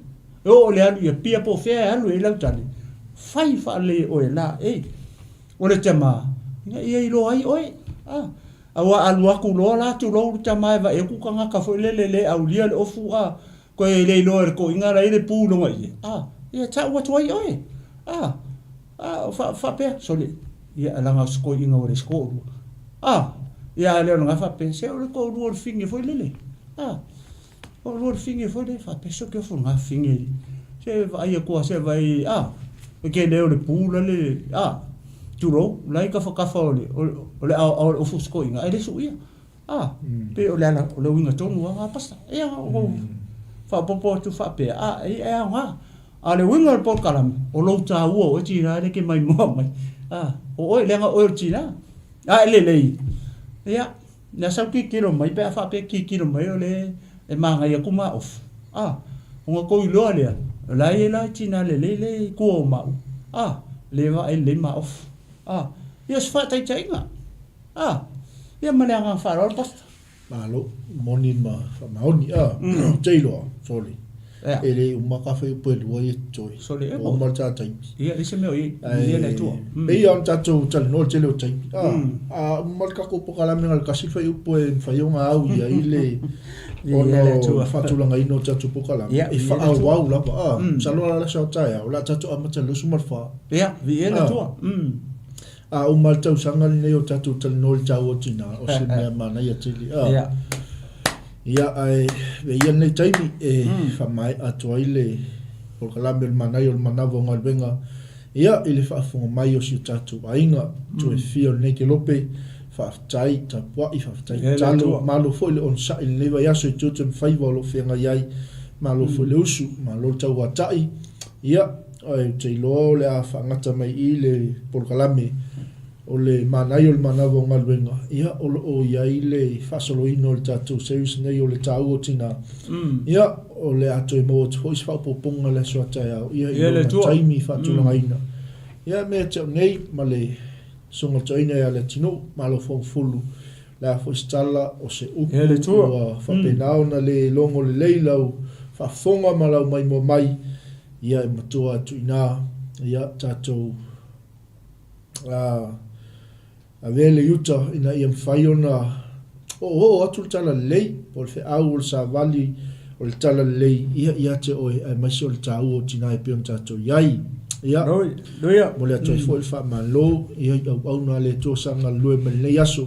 E o le alu ia pia po fea e alu e lau tane. Fai fa le oe la e. O le tama, ina ia iloa ai oe. A, a ua alu aku loa la tulou le tama e vaai aku kagaka foi lele le aulia le ofu a, koe le iloa e le koiga la i le pu loga ie. A, ia tau atu ai oe. A, a, fa, faapea, sole, ia a laga o se koiga ua le se koolua. A, ia a lea o le ga faapea, se o le koolua o le fige foi lele. A, O lua le fige foi lea faapea se ke ofu nga fige se vaai aku a se vai a e ke leo le pu la le a tulou la i kafakafa o le o le ao ao le ofu se koiga ai le su ia a pe o le ala o le uiga tonu a nga pasta ia o faaopoopo atu faapea a e e aoga a le uiga o le polokalame o lou taua o oe tina le ke maimoa mai a o oe leaga oe o le tina a e lelei ia Mea sau kikilo mai pe a faapea kikilo mai o le e magaia ku ma ofu. A, ona kou iloa lea, o la e la tina lelei le i kua o maʻu. A, le vaai lelei ma ofu. A, ia o se faataitaiga. A, ia ma le agaga faaaloalo Pastor. Malo, moni ma faamaoni. A, ou te iloa, sorry. Ea. E le uma ka whai upu e lua i e toi. Sorry, e Ua uma le tā taimi. Ia, leai se mea o i ai, viia le Atua. E pei lava ona tatou talanoa i le tele o taimi. A, a uma le tatou polokalame na o le tasi le fuaiupu e mafai ona au i ai le Viia le ona Atua. faatulagaina o tatou polokalame. Ia, E viia le Atua. faaauau lava. A, masalo o le aso a taeao, o le a tatou amata i le 24. Ia, viia le Atua. A uma le tausaga lenei o tatou talanoa i le taua o tina, o se mea manaia tele. A, Ia. Ia, ae avea ia lenei taimi e faamaea atu ai le polokalame o le manaia o le manava o galuega, ia, i le faafofoga mai o si o tatou aiga, toe fia o lenei kelope, faafetai tapuai, faafetai tatalo, malo foi le onosai i lenei vaiaso i tiute ma faiva o lo o feagai ai, malo foi le usu, malo le tauatai, ia, ae ou te iloa o le a faagata mai i i le polokalame O le manaia o le manava o galuega, ia, o lo o i ai le faasoloina o le tatou series nei o le taua o tina. Ia, o le a toe maua atu foi se faaopoopoga i le aso a taeao, ia, i lona taimi faatulagaina. Ia, mea te au nei ma le Susuga Toeaina ia Leatinuu, Malo Foagafulu, le a foi se tala, o se upu ua faapena ona le logo lelei lau faafofoga ma lau maimoa mai, ia, e matua atu i ina, ia, tatou. Avea le iuta ina ia mafai ona oooo atu le talalelei, po o le feau o le savali o le talalelei ia ia te oe aemaise o le taua o tina e pei ona tatou i ai. Ia, momoli atu ai foi le faamalo ia i auauna a le Atua sa galulue mai lenei aso.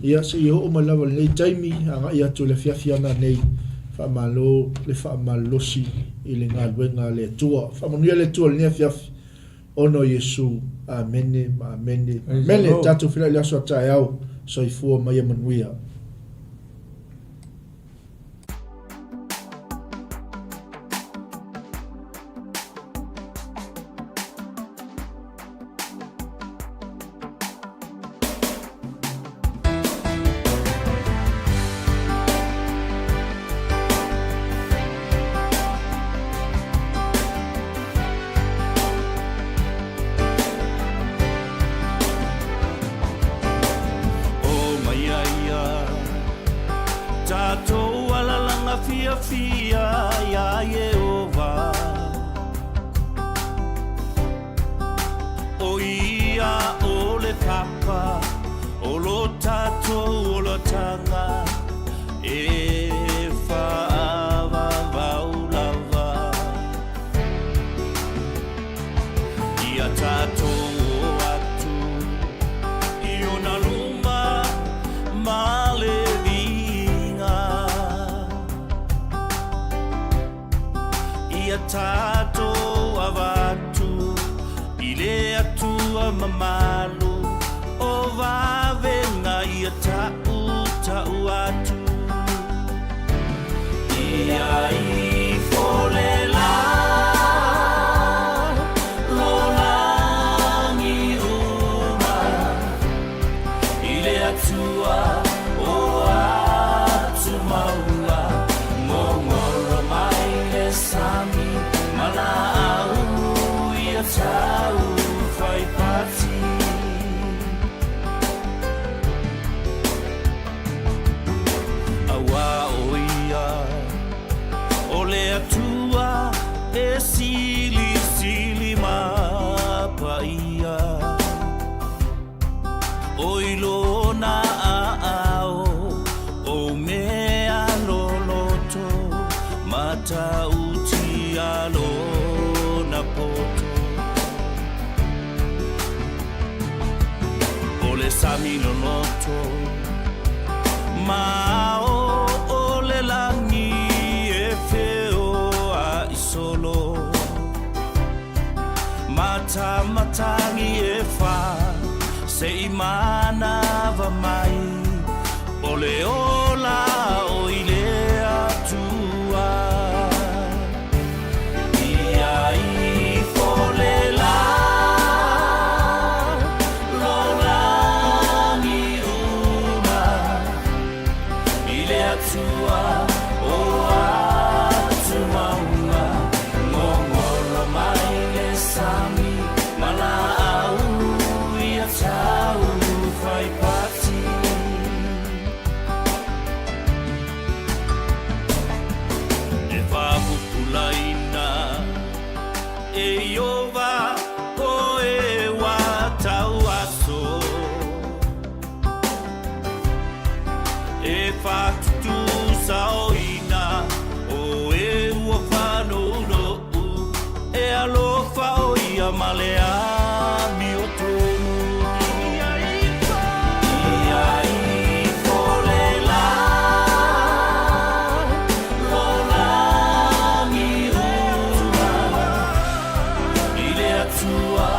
Ia, seia oo mai lava i lenei taimi, agai atu i le afiafi ana nei, faamalo le faamalolosi i le galuega a le Atua. Faamanuia le Atua i lenei afiafi. Ona o Iesu. Amene ma amene ma amene. Tatou feiloai i le aso a taeao. Soifua ma ia manuia. O mai a ia Tātou alalanga fiafia iā Ieova O ia o le papa o lo tātou olatanga E whaavavau lava I a tātou o atu I ona luma ma le viinga I a tātou. tau fai pati. Aua o ia o le Atua e silisili ma paia. Oi lona aao o mea loloto matautia lona poto. O le sami loloto ma ao o le lagi e feoai solo. Matamatagi e fa se i manava mai o le ola o i le Atua. Ia ifo le la lo lagi uma i le Atua o atumauga gogola mai le sami ma laau ia tau fai pati. E faapupulaina e Ieova o e ua tauaso e faatutusaoina o e ua faanounou e alofa o ia ma le amiotonu. Ia ifo le la lo lagi uma i le Atua.